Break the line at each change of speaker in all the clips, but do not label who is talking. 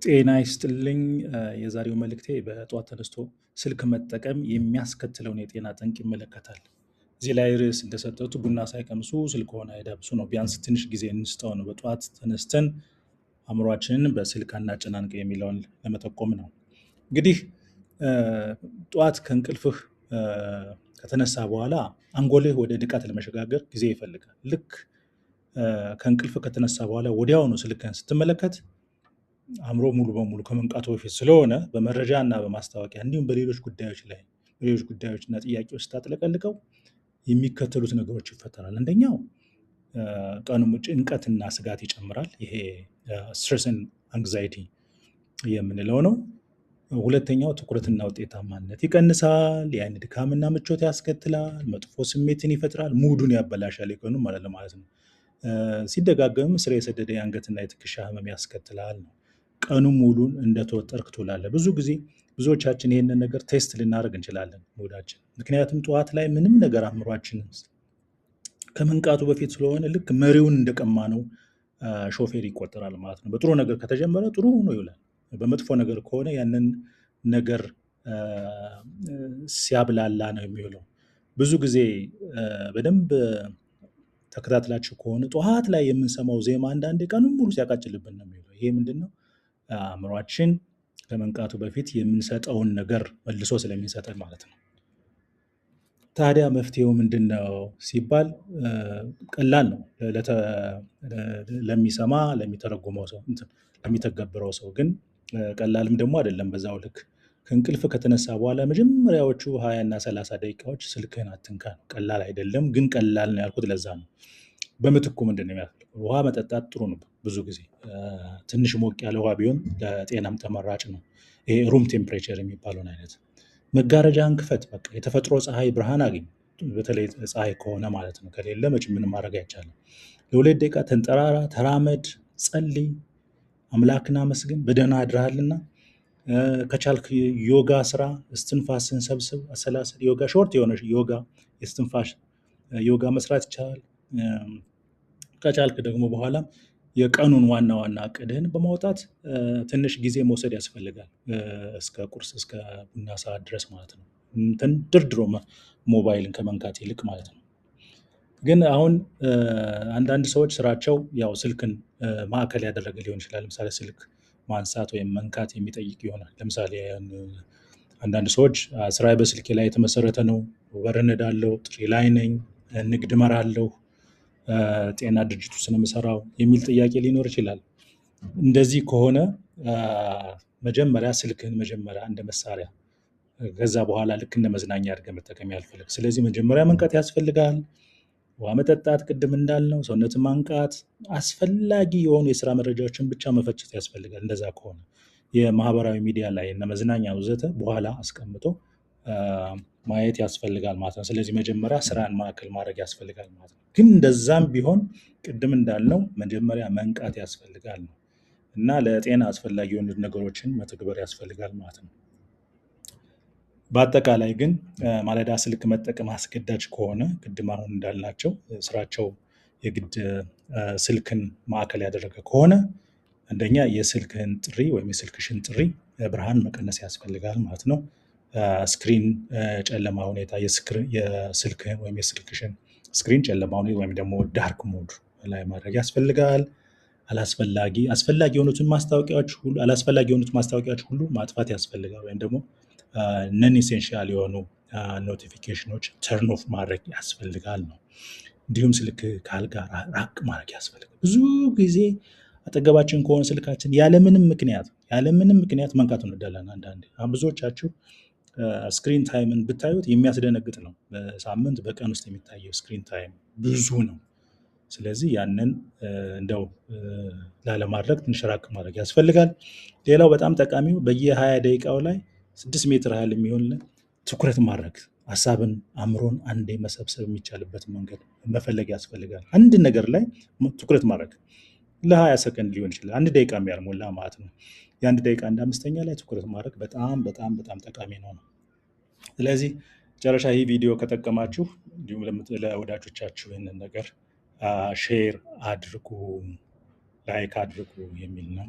ጤና ይስጥልኝ። የዛሬው መልእክቴ በጠዋት ተነስቶ ስልክ መጠቀም የሚያስከትለውን የጤና ጠንቅ ይመለከታል። እዚህ ላይ ርዕስ እንደሰጠሁት ቡና ሳይቀምሱ ስልክዎን አይዳብሱ ነው። ቢያንስ ትንሽ ጊዜ እንስጠው ነው። በጠዋት ተነስተን አእምሯችንን በስልክ አናጨናንቅ የሚለውን ለመጠቆም ነው። እንግዲህ ጠዋት ከእንቅልፍህ ከተነሳ በኋላ አንጎልህ ወደ ንቃት ለመሸጋገር ጊዜ ይፈልጋል። ልክ ከእንቅልፍህ ከተነሳ በኋላ ወዲያውኑ ስልክህን ስትመለከት አእምሮ ሙሉ በሙሉ ከመንቃቱ በፊት ስለሆነ በመረጃ እና በማስታወቂያ እንዲሁም በሌሎች ጉዳዮች ላይ በሌሎች ጉዳዮች እና ጥያቄዎች ስታጥለቀልቀው የሚከተሉት ነገሮች ይፈጠራል። አንደኛው ቀኑን ጭንቀትና ስጋት ይጨምራል። ይሄ stress and anxiety የምንለው ነው። ሁለተኛው ትኩረትና ውጤታማነት ይቀንሳል። የአይን ድካምና ምቾት ያስከትላል። መጥፎ ስሜትን ይፈጥራል። mood ኡን ያበላሻል የቀኑን ማለት ነው። ሲደጋገምም ስር የሰደደ የአንገትና የትከሻ ህመም ያስከትላል ነው። ቀኑን ሙሉን እንደተወጠርክ ትውላለህ። ብዙ ጊዜ ብዙዎቻችን ይህንን ነገር test ልናደርግ እንችላለን mood ኣችን። ምክንያቱም ጠዋት ላይ ምንም ነገር አእምሯችን ከመንቃቱ በፊት ስለሆነ ልክ መሪውን እንደቀማነው ሾፌር ይቆጠራል ማለት ነው። በጥሩ ነገር ከተጀመረ ጥሩ ሆኖ ይውላል። በመጥፎ ነገር ከሆነ ያንን ነገር ሲያብላላ ነው የሚውለው። ብዙ ጊዜ በደንብ ተከታትላችሁ ከሆነ ጠዋት ላይ የምንሰማው ዜማ አንዳንዴ ቀኑን ሙሉ ሲያቃጭልብን ነው የሚውለው። ይሄ ምንድነው? አእምሯችን ከመንቃቱ በፊት የምንሰጠውን ነገር መልሶ ስለሚሰጠን ማለት ነው። ታዲያ መፍትሄው ምንድነው ሲባል ቀላል ነው። ለሚሰማ ለሚተረጉመው ሰው እንትን ለሚተገብረው ሰው ግን ቀላልም ደግሞ አይደለም። በዛው ልክ ከእንቅልፍ ከተነሳ በኋላ መጀመሪያዎቹ 20 እና 30 ደቂቃዎች ስልክህን አትንካ ነው። ቀላል አይደለም፣ ግን ቀላል ነው ያልኩት ለዛ ነው። በምትኩ ምንድነው የሚያስፈልገው? ውሃ መጠጣት ጥሩ ነው። ብዙ ጊዜ ትንሽ ሞቅ ያለ ውሃ ቢሆን ለጤናም ተመራጭ ነው። ይሄ room temperature የሚባለውን አይነት። መጋረጃህን ክፈት፣ በቃ የተፈጥሮ ፀሐይ ብርሃን አግኝ። በተለይ ፀሐይ ከሆነ ማለት ነው። ከሌለ መቼም ምንም ማድረግ አይቻልም። ለ2 ደቂቃ ተንጠራራ፣ ተራመድ፣ ጸልይ፣ አምላክን አመስግን፣ በደህና አድረሃልና። ከቻልክ ዮጋ ስራ፣ እስትንፋስን ሰብስብ፣ አሰላስል። ዮጋ short የሆነ ዮጋ የእስትንፋስ ዮጋ መስራት ይቻላል። ከቻልክ ደግሞ በኋላም የቀኑን ዋና ዋና እቅድህን በማውጣት ትንሽ ጊዜ መውሰድ ያስፈልጋል። እስከ ቁርስ እስከ ቡና ሰዓት ድረስ ማለት ነው። ተንደርድሮ ሞባይልን ከመንካት ይልቅ ማለት ነው። ግን አሁን አንዳንድ ሰዎች ስራቸው ያው ስልክን ማዕከል ያደረገ ሊሆን ይችላል። ለምሳሌ ስልክ ማንሳት ወይም መንካት የሚጠይቅ ይሆናል። ለምሳሌ አንዳንድ ሰዎች ስራዬ በስልኬ ላይ የተመሰረተ ነው፣ ኡበር እነዳለሁ፣ ጥሪ ላይ ነኝ፣ ንግድ እመራለሁ፣ ጤና ድርጅት ውስጥ ነው የምሰራው የሚል ጥያቄ ሊኖር ይችላል። እንደዚህ ከሆነ መጀመሪያ ስልክህን መጀመሪያ እንደ መሳሪያ ከዛ በኋላ ልክ እንደ መዝናኛ አድርገህ መጠቀም ያስፈልጋል። ስለዚህ መጀመሪያ መንቃት ያስፈልጋል። ውሃ መጠጣት፣ ቅድም እንዳልነው ሰውነትን ማንቃት፣ አስፈላጊ የሆኑ የስራ መረጃዎችን ብቻ መፈጨት ያስፈልጋል። እንደዛ ከሆነ የማህበራዊ ሚዲያ ላይ እና መዝናኛ ወዘተ በኋላ አስቀምጦ ማየት ያስፈልጋል ማለት ነው። ስለዚህ መጀመሪያ ስራን ማዕከል ማድረግ ያስፈልጋል ማለት ነው። ግን እንደዛም ቢሆን ቅድም እንዳልነው መጀመሪያ መንቃት ያስፈልጋል ነው እና ለጤና አስፈላጊ የሆኑት ነገሮችን መተግበር ያስፈልጋል ማለት ነው። በአጠቃላይ ግን ማለዳ ስልክ መጠቀም አስገዳጅ ከሆነ ቅድም አሁን እንዳልናቸው ስራቸው የግድ ስልክን ማዕከል ያደረገ ከሆነ አንደኛ የስልክህን ጥሪ ወይም የስልክሽን ጥሪ ብርሃን መቀነስ ያስፈልጋል ማለት ነው። screen ጨለማ ሁኔታ የስልክህን ወይም የስልክሽን screen ጨለማ ሁኔታ ወይም ደግሞ dark mode ላይ ማድረግ ያስፈልጋል። አላስፈላጊ አስፈላጊ የሆኑትን ማስታወቂያዎች ሁሉ አላስፈላጊ የሆኑትን ማስታወቂያዎች ሁሉ ማጥፋት ያስፈልጋል። ወይም ደግሞ non essential የሆኑ notification ኦች turn off ማድረግ ያስፈልጋል ነው። እንዲሁም ስልክ ከአልጋ ራቅ ማድረግ ያስፈልጋል። ብዙ ጊዜ አጠገባችን ከሆነ ስልካችን ያለምንም ምክንያት መንካት እንወዳለን። አንዳንዴ አሁን ብዙዎቻችሁ screen time ን ብታዩት የሚያስደነግጥ ነው። በሳምንት በቀን ውስጥ የሚታየው screen time ብዙ ነው። ስለዚህ ያንን እንደው ላለማድረግ ትንሽ ራቅ ማድረግ ያስፈልጋል። ሌላው በጣም ጠቃሚው በየ20 ደቂቃው ላይ 6 ሜትር ያህል የሚሆን ትኩረት ማድረግ ሀሳብን አእምሮን አንዴ መሰብሰብ የሚቻልበት መንገድ መፈለግ ያስፈልጋል። አንድ ነገር ላይ ትኩረት ማድረግ ለ20 ሰከንድ ሊሆን ይችላል፣ 1 ደቂቃም ያልሞላ ማለት ነው። የአንድ ደቂቃ አንድ አምስተኛ ላይ ትኩረት ማድረግ በጣም በጣም በጣም ጠቃሚ ነው። ስለዚህ መጨረሻ ይህ ቪዲዮ ከጠቀማችሁ እንዲሁም ለወዳጆቻችሁ ይህንን ነገር share አድርጉ፣ like አድርጉ የሚል ነው።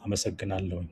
አመሰግናለሁኝ።